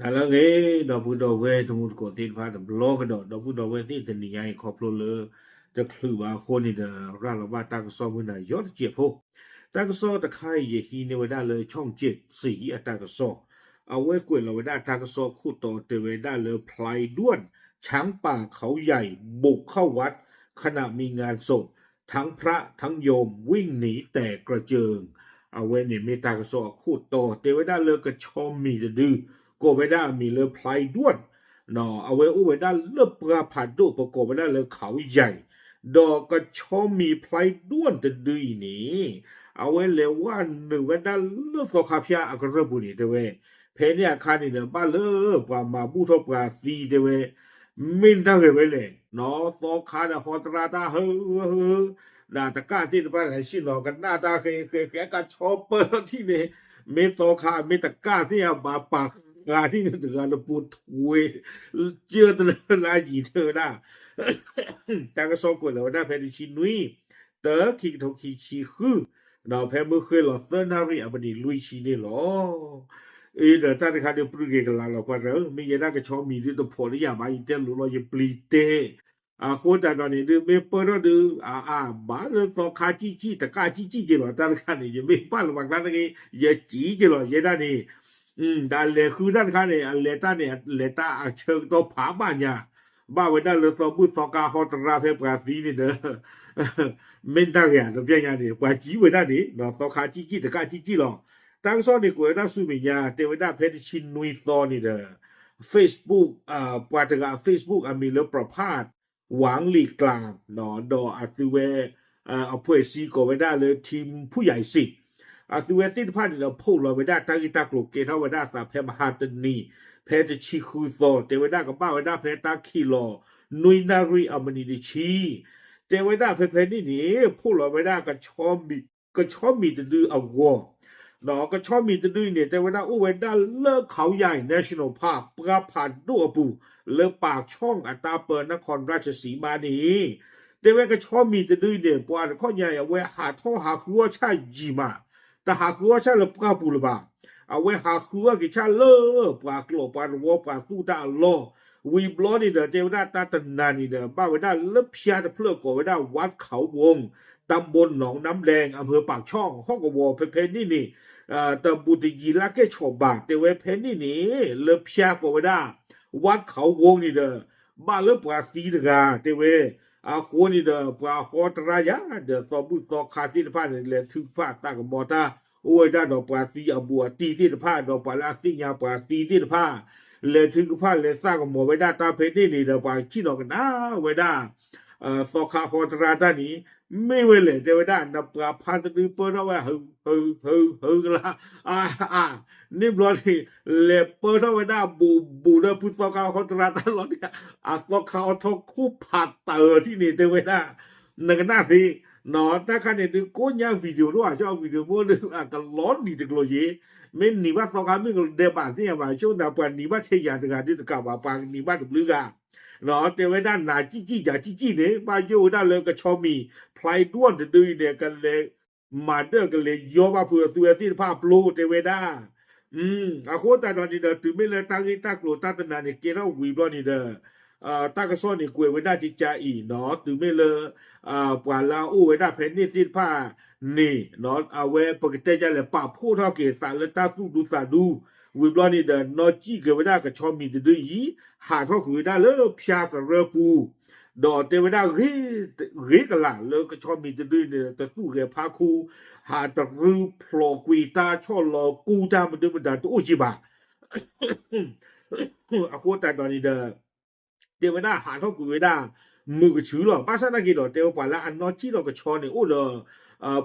ဟါလၢအဂ့ၤ ဒီပုၢ်ဒီဝဲၢ်တံၤသကိးသ့ၣ်တဖၣ်တဘျီကဒီး ဒီပုၢ်ဒီဝဲၢ်သ့ၣ်တနံၤညါအံၤခီဖျိလၢ တချုးဘၣ်အဃိန့ၣ်ဒီး ရၤလီၤဘၣ်တၢ်ကစီၣ်မုၢ်နၤယီတစဲးဖိ တၢ်ကစီၣ်တခါအံၤ ယဟံးန့ၢ်ဝဲဒၣ်လၢ ช่องเจ็ดสี အတၢ်ကစီၣ် အဝဲကွဲးလီၤဝဲဒၣ်တၢ်ကစီၣ်ခိၣ်တီတဲဝဲဒၣ်လၢ พลายด้วน ช้างป่าเขาใหญ่บุกเข้าวัดขณะมีงานศพ ทั้งพระทั้งโยมวิ่งหนีแตกกระเจิง အဝဲန့ၣ်မ့ၢ်တၢ်ကစီၣ်အခိၣ်တီ တဲဝဲဒၣ်လၢကဆီမံၤတဒု ကိးဝဲဒၣ်အမံၤလၢ พลายด้วน အဝဲအိၣ်ဝဲဒၣ်လၢပှၢ်ဖးဒိၣ် ပကိးဝဲဒၣ်လၢ เขาใหญ่ ဒီးကဆီမံၤ พลายด้วน တဒုအံၤန့ၣ် အဝဲလဲၤဝဲနုာ်ဝဲဒၣ်လၢသီခါဖၠါအကရၢၢ်ပူၤန့ၣ် တဲဝဲ ဖဲန့ၣ်အခါန့ၣ်ဒီး ဘၣ်လၢပှၤမၤဘူၣ်ထီၣ်ပှၤသံတဲဝဲ မ့ၢ်တၢ်ဂ့ၢ်ဝဲလဲၣ် သီခါဒီးဟီတရါတၢ်ဟၢ ဟၢ ဟၢ ဒီးတကၣ်သ့ၣ်တဖၣ်န့ၣ် ဟဲဆ့ၣ်နီၤကနၣ်တၢ်ဃဲ ဃဲ ဃဲ ကဆီပၢထံၣ်န့ၣ် မ့ၢ်သီခါ မ့ၢ်တကၣ်သ့ၣ်အဘၣ်ပာ်ဃာ်ထံၣ်န့ၣ် တဂၤတပူၤထွဲ ကၢတလၢလၢယံၤထၢဝဲဒၣ် တၢ်ကစီၣ်ကွဲးလီၤဝဲဒၣ်ဖဲတဆံနွံ တၢ ခံကထိခံဆံဃု ဒီးဖဲမုၢ်ဃ့လီၤသၢနၣ်ရံၣ်အပနံၤလွံၢ်ဆံန့ၣ်လီၤ. အ့ဒီးတၢ်တခါဒုးပြူၢ်က့ၤကလၤလီၤပှၤတၢ် မ့ၢ်ယဲဒၣ်ကဆီမံၤဒုးတဖိးလၢယၤဘၣ် ယတဲလိၤလီၤယပျံၤတဲ အဃိသတးဒီးန့ၣ်ဒုး မ့ၢ်ပၢထီၣ်ဒုး အအါ ဘၣ်လၢသီခါကံၣ်ကံၣ် တကၣ်ကံၣ်ကံၣ်က့ၤလီၤ တၢ်တခါန့ၣ် ယမ့ၢ်ပာ်လီၤပှၤကျါတဂ့ၤ ယစံၣ်က့ၤလီၤ ယဲဒၣ်န့ၣ် ဒီးအလဲၤဃုတၢ်တခါန့ၣ် အလဲၤတၢ်န့ၣ် အလဲၤတၢ်အဆၢကတီၢ်ဖးဘၣ်ညါ ဘၣ်ဝဲဒၣ်လၢသီဘူၣ်သီခါဟီတရါဖဲပှၤသံန့ၣ်ဒီး မ့ၢ်တၢ်ဂ့ၤတပျဲညါန့ၣ် ပှၤစံၣ်ဝဲဒၣ်န့ၣ် သီခါကံၣ်ကံၣ်တကၣ်ကံၣ်ကံၣ်လီၤ. တၢ်ကစီၣ်န့ၣ်ကွဲးဝဲဒၣ်ဆူမဲာ်ညါ တဲဝဲဒၣ်ဖဲတဆံနွံသီန့ၣ်ဒီး Facebook ပှၤတဂၤ Facebook အမံၤလၢ ပြဖး ဝၣ်လံၣ်ကျၣ် ဒီးအသုဝဲ အဖွဲ့အစည်းကိးဝဲဒၣ်လၢ ထံဖူယၤအံၤစ့ၣ် အသုဝဲသ့ၣ်တဖၣ်န့ၣ်ဒီး ဖီၣ်လီၤဝဲဒၣ်တၢ်ဂ့ၢ်တၢ်ကျိၤကဲထီၣ်ဝဲဒၣ်အသးဖဲမဟါတနံၤ ဖဲတဆံဃုသီ တဲဝဲဒၣ်ကဘၣ်ဝဲဒၣ်ဖဲတၢ်ခံးလီၤ နွံနၣ်ရံၣ်အမံးနံးတဆံ တဲဝဲဒၣ်ဖဲဖဲန့ၣ်န့ၣ် ဖီၣ်လီၤဝဲဒၣ် ကဆီမံၤတဒုအဂီၢ် ကဆီမံၤတဒုအံၤန့ၣ် တဲဝဲဒၣ်အိၣ်ဝဲဒၣ်လၢ เขาใหญ่ National Park ပှၢ်ဖးဒိၣ်အပူၤ လၢပၢ်ဆီၣ်အတၢ်ပၢနၢ်ခီၣ်ရၢၣ်ချစံမါန့ၣ် တဲဝဲကဆီမံၤတဒုအံၤန့ၣ် ပှၤတခီညါအံၤ အဝဲဟးထီၣ်ဟးဃုအီၣ်ဆၣ်ယံာ်မး တဟးဃုအီၣ်ဆၣ်လၢပှၢ်ပူၤလၢၤဘၣ် အဝဲဟးဃုအီၣ်က့ၤဆၣ်လၢပှၤကျိာ်ပှၤတဝီပှၤသူၣ်တၢ်အလီၢ် ဝံၤဘျီန့ၣ်ဒီး တဲဝဲဒၣ်တၢ်တနၤန့ၣ်ဒီး ဘၣ်ဝဲဒၣ်လၢဖၠါတဖျၢၣ်ကိးဝဲဒၣ် ဝၣ်ခဝ်ဝူင် တၢ်ဘိနီၣ်နၢ်ဘျဲၣ် အဖၢပၢ်ဆီၣ် ဟီၣ်ကဝီၤဖဲဖဲန့ၣ်န့ၣ် တဘူးတယံၤလၢကဲၣ်ဆိးဘၣ် တဲဝဲဖဲန့ၣ်န့ၣ် လၢဖၠါကိးဝဲဒၣ် ဝၣ်ခဝ်ဝူင်န့ၣ်ဒီး ဘၣ်လၢပှၤသံတဂၤ တဲဝဲ အဃိန့ၣ်ဒီး ပှၤဟီတရါယၤ ဒီးသီဘူၣ်သီခါသ့ၣ်တဖၣ်န့ၣ် လဲၤထုကဖၣ်သးကမီၤတၢ် အိၣ်ဝဲဒၣ်ဒီးပှၤသံအဘူးအတံၢ်သ့ၣ်တဖၣ် ဒီးပှၤလၢအသ့ၣ်ညါပှၤသံသ့ၣ်တဖၣ် လဲၤထုကဖၣ်လဲၤသးကမီၤဝဲဒၣ်တၢ်ဖဲန့ၣ်န့ၣ်ဒီး ပှၤကစံၣ်နီၤကနၣ်ဝဲဒၣ် သီခါဟီတရါတၢ်န့ၣ် မ့ၢ်ဝဲလဲၣ် တဲဝဲဒၣ် နပှၤဖါတဒုပၢထီၣ်ဝဲ ဟု ဟု ဟု ကလါ အါ အါ န့ၣ်ဘျီန့ၣ် လဲၤပၢထီၣ်ဝဲဒၣ်ဘူးဘူးဒီးဖုသီခါဟီတရါတၢ်လီၤန့ၣ် အသီခါအီထီၣ်ခိၣ်ဖးတၢၢ်ထံၣ်န့ၣ် တဲဝဲဒၣ် နကနၣ်သ့ တၢ်ခါန့ၣ်ဒုးကိးညါ video တအိၣ် အကီၣ် video မ့ၢ်ဒုး အကလီနံၤတကျိၤယ့ၤ မ့ၢ်နံၤဘၣ်သီခါမ့ၢ်ကဒဲးဘးသ့ၣ်ညါဘၣ် ဆိကမိၣ်သး ပှၤနံၤဘၣ်ထဲယၤတဂၤဒုးတကးဘၣ် ပှၤနံၤဘၣ်တဘျုးဂၤ တဲဝဲဒၣ်နၤကံၣ်ကံၣ်ယၤကံၣ်ကံၣ်န့ၣ် ဘၣ်ယိၣ်ဝဲဒၣ်လၢကဆီမံၤ ဖျါဒွၣ်တဒုအံၤန့ၣ် ကလဲၤမၤဒၢၣ်ကလဲၤယီဘၣ်ဖုအသုဝဲသ့ၣ်တဖၣ်အပျိ တဲဝဲဒၣ် အဃိသတးဒီးန့ၣ်ဒီး တုၤမ့ၢ်လၢတၢ်ဂ့ၢ်တၢ်ကျိၤတၢ်တနၤန့ၣ် ကဲထီၣ်ဝံၤဘျီန့ၣ်ဒီး တၢ်ကစီၣ်န့ၣ်ကွဲးဝဲဒၣ်ကကါအံၤနီၤ တုၤမ့ၢ်လၢ ပှၤလၢအအိၣ်ဝဲဒၣ်ဖဲန့ၣ်သ့ၣ်တဖၣ်န့ၣ် အဝဲပကတဲဒ်လဲၣ် ပာ်ဖှိၣ်ထီၣ်က့ၤသးလၢတၢ်သူၣ်ဒူသးဒူ ဝံၤဘျီန့ၣ်ဒီး နီၢ်ကံၣ်က့ၤဝဲဒၣ်ကဆီမံၤတဒုအံၤ ဟးထီၣ်ကွံာ်ဝဲဒၣ်လၢဖၠါကရၢပူၤ ဒီးတဲဝဲဒၣ် ဂ့ၤကလးလၢကဆီမံၤတဒုန့ၣ် တသူၣ်ဂဲၤဖးခူ ဟးတရူဖျိးကွံာ်တၢ်ဆီၣ်လီၤကူတၢ်မနုၤမတၤတအိၣ်က့ဘၣ် အဃိသတးဒီးန့ၣ်ဒီး တဲဝဲဒၣ်ဟးထီၣ်ကွံာ်ဝဲဒၣ် မုာ်ကဆူလီၤ. ဘၣ်ဆၣ်သနာ်က့ဒီး တဲဝဲပှၤလၢအနီၢ်ကံၣ်ဒီးကဆီန့ၣ် အိၣ်ဒီး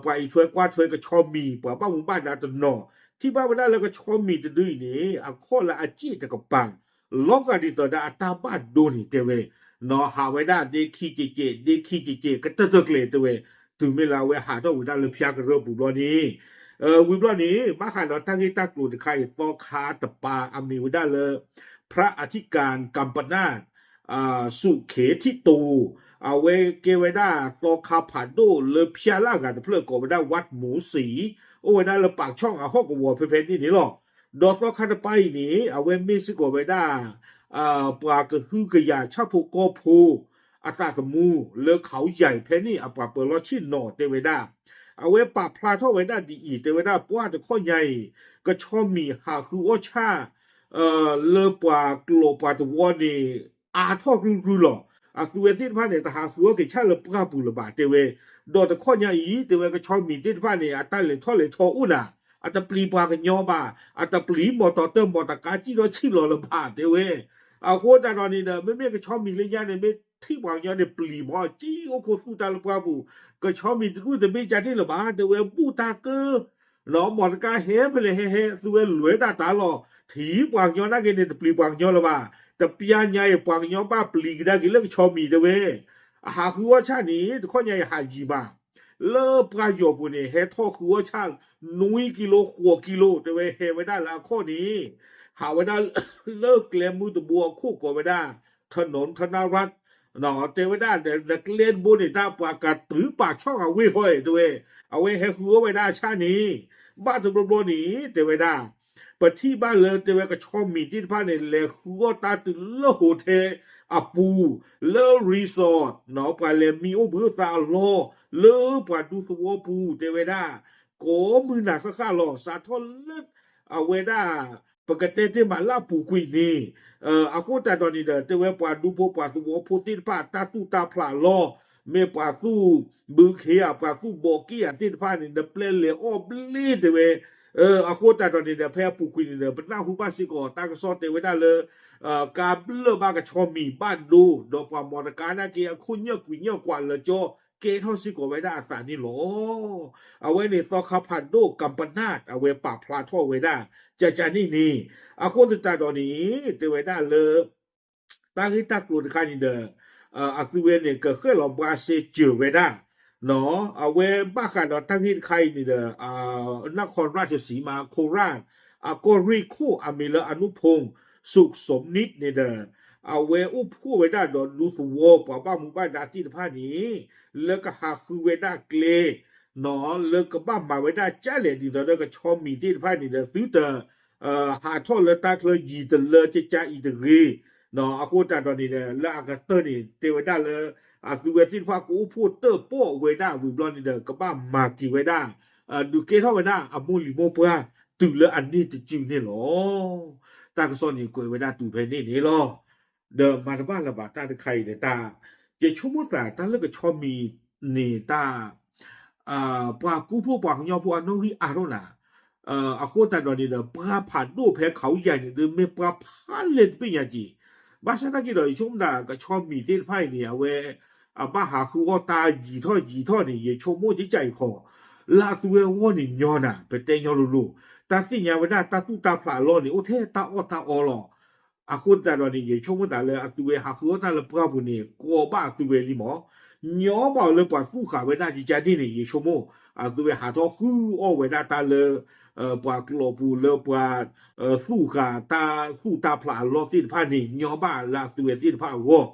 ပှၤအံးထွဲကွၢ်ထွဲကဆီမံၤ ပှၤဘၣ်မူဘၣ်ဒါတနီၤ ထံၣ်ဘၣ်ဝဲဒၣ်လၢကဆီမံၤတဒုအံၤန့ၣ် အခီၣ်လၢအစ့ၣ်တကပၤ လီၤဂာ်ဒ်သိးဒီးအတၢ်ဘၣ်ဒိန့ၣ် တဲဝဲ နီၤဟးဝဲဒၣ်ဒ့ခံကကဲး ဒ့ခံကကဲး ကတၢၢ်တၢၢ်ကျဲၤ တဲဝဲ တုၤမ့ၢ်လၢအဝဲဟးထီၣ်ဝဲဒၣ်လၢဖၠါကရၢပူၤဘျီန့ၣ် ဝံၤဘျီန့ၣ် ဘၣ်ဃးဒီးတၢ်ဂ့ၢ်တၢ်ကျိၤတခါအံၤ သီခါတပၤ အမံၤဝဲဒၣ်လၢ พระอธิการกัมปนาท สุเขทิโต အဝဲကဲဝဲဒၣ်သီခါဖးဒိၣ်လၢဖၠါလၢအဂၤတဖျၢၣ်ကိးဝဲဒၣ် ဝၣ်မူစံ အိၣ်ဝဲဒၣ်လၢပၢ်ဆီၣ်အဟီၣ်ကဝီၤဖဲဖဲန့ၣ်န့ၣ်လီၤ. ဒီးသီခါတပၤအံၤန့ၣ် အဝဲမ့ၢ်စ့ၢ်ကီးဝဲဒၣ် ပှၤကဟုကယာ်ဆၣ်ဖိကီၢ်ဖိ အသးသမူလၢ เขาใหญ่ ဖဲန့ၣ်အပှၤပၢၤလီၢ်ဆ့ၣ်နီၤတဲဝဲဒၣ်, အဝဲပာ်ဖျါထီၣ်ဝဲဒၣ်ဒ်အံၤ တဲဝဲဒၣ်ပှၢ်တခီညါအံၤ ကဆီမံၤဟးဃုအီၣ်ဆၣ် လၢပှၤကျိာ်ပှၤသဝီန့ၣ် အါထီၣ်ရုၢ်ရုၢ်လီၤ. အသုဝဲသ့ၣ်တဖၣ်န့ၣ် တဟးဃုအီၣ်က့ၤဆၣ်လၢပှၢ်ပူၤလၢၤဘၣ် တဲဝဲ, ဒီးတခီညါအံၤ တဲဝဲကဆီမံၤသ့ၣ်တဖၣ်န့ၣ် အတၢ်လဲၤထီၣ်လဲၤထီအိၣ်နၤ, အတပျံၤပှၤကညီဘၣ်, အတပျံၤမီတီတၢၢ်မီတကါ စံၣ်ထီၣ်ဆံၣ်လီၤလၢၤဘၣ် တဲဝဲ. အဃိသတးဒီးန့ၣ်ဒီး မ့မ့ၢ်ကဆီမံၤလၢညါန့ၣ် မ့ၢ်ထံၣ်ပှၤကညီန့ၣ် ပျံၤမီၤ စံၣ်အိၣ်ခိးသူၣ်တၢ်လၢပှၢ်ပူၤ, ကဆီမံၤတဒူၣ်တဘ့ၣ်ကန့ၣ်လၢၤဘၣ် တဲဝဲ ဘူၣ်တၢ်ကၢ မီတကါဟဲဖဲလဲၣ်ဟဲဟဲ သုဝဲလဲၤတၢ်တၢ်လီၤ, ထံၣ်ပှၤကညီနာ်က့န့ၣ် တပျံၤပှၤကညီလၢၤဘၣ်, တပျၢ်ညါအံၤ ပှၤကညီဘၣ်ပျံၤကဒါက့ၤလၢကဆီမံၤတဲဝဲ, အဟးဃုအီၣ်ဆၣ်န့ၣ် တခီညါအံၤဟးယံၤမး, လၢပှၢ်ယီၤပူၤန့ၣ် ဟဲထီၣ်ဃုအီၣ်ဆၣ် နွံကံလိ ဃိးကံလိ တဲဝဲ ဟဲဝဲဒၣ်လၢအခီၣ်န့ၣ်, ဟးဝဲဒၣ် လၢကျဲမုၢ်တဘိအခိၣ်ကိးဝဲဒၣ် ထနီၣ်ထနၣ်ရၣ် တဲဝဲဒၣ် နကျဲတဘိန့ၣ် တၢ်ပှၤကတုၤပာ်ဆီၣ်ဂာ်ဝ့ၢ်ဃီ တဲဝဲ, အဝဲဟဲဃုအီၣ်ဝဲဒၣ်အဆၣ်န့ၣ်, ဘၣ်တဘျီဘျီန့ၣ် တဲဝဲဒၣ် ပထံၣ်ဘၣ်လၢတဲဝဲကဆီမံၤသ့ၣ်တဖၣ်န့ၣ် လဲၤဃုအီၣ်တၢ်တုၤလၢ hotel အပူၤ, လၢ resort ပှၤလဲၤမံအိၣ်ဘှံးအိၣ်သါအလီၢ်, လၢပှၤဒူသဝီပူၤ တဲဝဲဒၣ်, ကိးမုၢ်နၤဃၣ်ဃၣ်လီၤ စးထီၣ်လၢ အဝဲဒၣ် ပကတဲတ့ၢ်မးလၢအပူၤကွံာ်န့ၣ်, အဃိသတးဒီးန့ၣ်ဒီး တဲဝဲပှၤဒူဖိပှၤသဝီဖိသ့ၣ်တဖၣ် တၢ်သူၣ်တၢ်ဖျးအလီၢ်, မ့ၢ်ပှၤသူၣ်ဘုခ့ဧါ ပှၤသူၣ်ဘီးက့ၣ်ဧါသ့ၣ်တဖၣ်န့ၣ် နပျဲလဲၤအီၣ်ဘျ့တဲဝဲ, အဃိသတးဒီးန့ၣ်ဒီး ဖဲအပူၤကွံာ်န့ၣ်ဒီး ပနၢ်ဟူဘၣ်စ့ၢ်ကီး တၢ်ကစီၣ်တဲဝဲဒၣ်လၢ ကါဘျၢၣ်ဘၣ်ကဆီမံၤဘၣ်ဒိ ဒီးပှၤမီတကါနာ်က့ အခိၣ်ညၢၣ်ကွံာ်ညၢၣ်ကွၢ်လၢကၠီ ကဲထီၣ်စ့ၢ်ကီးဝဲဒၣ်အသးန့ၣ်လီၤ. အဝဲန့ၣ် သီခါဖးဒိၣ် ကမ်ပနၢ် အဝဲပာ်ဖျါထီၣ်ဝဲဒၣ် ကကန့ၣ်န့ၣ်, အဃိသတးဒီးန့ၣ် တဲဝဲဒၣ်လၢ တၢ်ဂ့ၢ်တၢ်ကျိၤတခါန့ၣ်ဒီး အသုဝဲန့ၣ် ကဃဲၣ်လီၤဘှါစဲစၢၤဝဲဒၣ်, အဝဲဘၣ်ဃးဒီးတၢ်ဂ့ၢ်တခါအံၤန့ၣ်ဒီး နၢ်ခီရၣ်စစံမး ခိရၣ် အကီၢ်ရ့ၣ်ခိၣ် အမံၤလၢ အနုဖုံ စုစမနံးန့ၣ်ဒီး အဝဲအိၣ်ဖှိၣ်ဝဲဒၣ်ဒီးဒူသဝီပှၤဘၣ်မူဘၣ်ဒါသ့ၣ်တဖၣ်န့ၣ် လၢကဟးဃုဝဲဒၣ်ကျဲ လၢကဘၣ်မၤဝဲဒၣ်ကၢ်လဲၣ် ဒ်သိးဒီးကဆီမံၤသ့ၣ်တဖၣ်န့ၣ်ဒီး သုတ ဟးထီၣ်လၢတၢ်ချၢယံၤတလၢကကအံၤတဂ့ၤ, အဃိသတးဒီးန့ၣ်ဒီး လၢအကတၢၢ်န့ၣ် တဲဝဲဒၣ်လၢ အသုဝဲသ့ၣ်တဖၣ်ကအိၣ်ဖှိၣ်တၢၣ်ပီၣ်ဝဲဒၣ်ဝံၤဘျီန့ၣ်ဒီး ကဘၣ်မၤက့ၤဝဲဒၣ် ဒုးကဲထီၣ်ဝဲဒၣ်အမိၢ်လံၤမိၢ်ပှၢ် တုၤလၢအန့ၢ်တစုန့ၣ်လီၤ. တၢ်ကစီၣ်န့ၣ်ကွဲးဝဲဒၣ်တုၤဖဲန့ၣ်န့ၣ်လီၤ. ဒီးမၤတဘၣ်လၢၤဘၣ်တၢ်တခါအံၤဒီးတၢ် ယဆိကမိၣ်သးတၢ်လၢကဆီမံၤန့ၣ်တၢ် ပှၤကူဖိပှၤကညီဖိအနီၣ်ဂံၢ်အါထီၣ်နၤ, အဃိသတးဒီးန့ၣ်ဒီး ပှၤဖးဒိၣ်ဖဲ เขาใหญ่ န့ၣ် ဒုးမ့ၢ်ပှၤဖးလဲၢ်တဘ့ၣ်ညါက့ၤ, ဘၣ်ဆၣ်သနာ်က့ဒီး ယဆိကမိၣ်သးကဆီမံၤသ့ၣ်တဖၣ်အံၤန့ၣ် အဝဲ အဘၣ်ဟးဃုအီၣ်တၢ်ယံာ်ထီၣ်ယံာ်ထီၣ်န့ၣ် ယဆိကမိၣ်ကကအံၤခီ လၢအသုဝဲအဂီၢ်န့ၣ်ညီနၤ ပတဲညီလိၤလိၤ, တၢ်သ့ၣ်ညါဝဲဒၣ်တၢ်သူၣ်တၢ်ဖျးအလီၢ်န့ၣ် အိၣ်ထဲတၢ်အီၣ်တၢ်အီလီၤ. အဃိသတးဒီးန့ၣ် ယဆိကမိၣ်သးလၢအသုဝဲဟးဃုအီၣ်တၢ်လၢပှၢ်ပူၤန့ၣ် ကိးဘၣ်အသုဝဲလံမး, ညီဘၣ်အီၤလၢပှၤသူၣ်ဃာ်ဝဲဒၣ်ကကန့ၣ်န့ၣ် ယဆိကမိၣ် အသုဝဲဟးထီၣ်ဃုအီၣ်ဝဲဒၣ်တၢ်လၢ ပှၤကျိာ်ပူၤလၢပှၤ သူၣ်ဃာ်တၢ်သူၣ်တၢ်ဖျးအလီၢ်သ့ၣ်တဖၣ်န့ၣ် ညီဘၣ်လၢအသုဝဲသ့ၣ်တဖၣ်အဂီၢ်,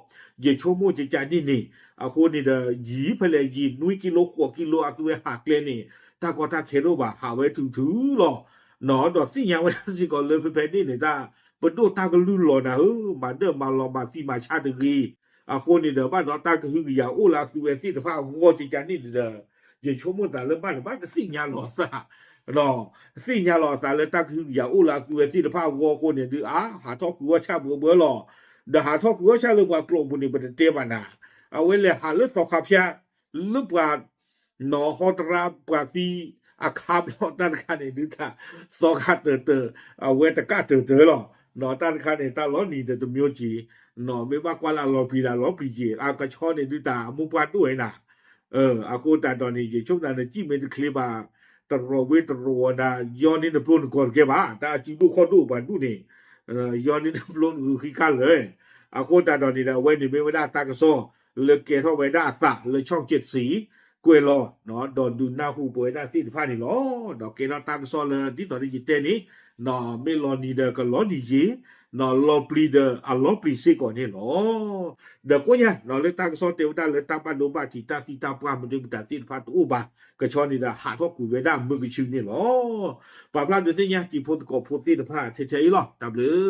ယဆိကမိၣ်ကကန့ၣ်န့ၣ်, အဃိန့ၣ်ဒီး ယံၤဖဲလဲၣ်ယံၤ နွံကံလိ ဃိးကံလိ အသုဝဲဟးကျဲန့ၣ် တၢ်ကီတၢ်ခဲတအိၣ်ဘၣ် ဟးဝဲထုထုလီၤ. ဒီးသ့ၣ်ညါဝဲဒၣ်စ့ၢ်ကီးလၢဖဲဖဲန့ၣ်န့ၣ် တၢ်ပဒိၣ်တၢ်ကလုၢ်လီၤနၤဧၢ, မၤဒၢၣ်မၤလီၤမၤသံမၤဆါတဂ့ၤ, အဃိန့ၣ်ဒီး ဘၣ်ဒီးတၢ်ကဟုကယာ်အိၣ်လၢအသုဝဲသ့ၣ်တဖၣ်အဂီၢ်ကကန့ၣ်န့ၣ်ဒီး ယဆိကမိၣ်သးလၢဘၣ်န့ၣ် ဘၣ်ကသ့ၣ်ညါလီၤအသး သ့ၣ်ညါလီၤအသးလၢတၢ်ကဟုကယာ်အိၣ်လၢအသုဝဲသ့ၣ်တဖၣ်အဂီၢ်အဃိန့ၣ် ဒုးအါ ဟးထီၣ်ဃုအီၣ်ဆၣ်ဘၢဘၢလီၤ. ဒီးဟးထီၣ်ဃုအီၣ်ဆၣ်လၢပှၤကျိာ်ပူၤန့ၣ် ပတတဲဘၣ်နၤ, အဝဲလဲၤဟးလၢသီခါဖၠၣ် လၢပှၤ ဟီတရါပှၤသံအခါဘျီတၢ်တခါန့ၣ် ဒုးတၢ် သီခါတၢၢ်တၢၢ် အဝဲတကၣ်တၢၢ်တၢၢ်လီၤ. တၢ်တခါန့ၣ် တၢ်လီၤနံၤဒီးတမျိုးက့ၤ, မ့ၢ်ဘၣ်ကွၢ်လၢအလီၤပျံၤဒီးအလီၤပျံၤက့ၤ, အကဆီန့ၣ် ဒုးတၢ်အမိၢ်ပှၢ်ဒိၣ်ဝဲနၤ အဃိသတးဒီးန့ၣ် ယဆိကမိၣ်သးနစံၣ်မ့ၢ်တချ့ဘၣ် တရီးဝ့တရီးဝီၤနၤ ယီန့ၢ်နပျိနကီၢ်တကဲဘၣ်, တၢ်အစုဒိၣ်ခီၣ်ဒိၣ်ပှၤဒူၣ်န့ၣ် ယီန့ၢ်နပျိနဂုာ်ဃံခါလၢာ်. အဃိသတးဒီးန့ၣ်ဒီး အဝဲန့ၣ်မ့ၢ်ဝဲဒၣ်တၢ်ကစီၣ်လၢကဲထီၣ်ဝဲဒၣ်အသးလၢ ช่องเจ็ดสี, ကွဲး ကွဲးလီၤ ဒီးဒုးနၢ်ဟူပဝဲဒၣ်သ့ၣ်တဖၣ်န့ၣ်လီၤ. ဒီးကဲထီၣ်တၢ်ကစီၣ်လၢဒ်သိးဒီးယတဲန့ၣ် မ့ၢ်လီၤနံၤဒီးကလီနံၤယ့ၤ, လီၤပျံၤဒီးအလီၤပျံၤစ့ၢ်ကီးန့ၣ်လီၤ. ဒီးကိးညါ လၢတၢ်ကစီၣ်တဲဝဲဒၣ်လၢတၢ်ဘၣ်ဒိဘၣ်ထံးတၢ်သံတၢ်ပှၢ်မနုၤမတၤသ့ၣ်တဖၣ်တအိၣ်ဘၣ်, ကဆီန့ၣ်ဒီးဟးထီၣ်ကွံာ်ဝဲဒၣ်မုၢ်ကဆူန့ၣ်လီၤ. ပာ်ဖျါဒုးသ့ၣ်ညါတံၤဖိသကိးဖိသ့ၣ်တဖၣ်ထဲထဲအံၤလီၤ. တၢ်ဘျုး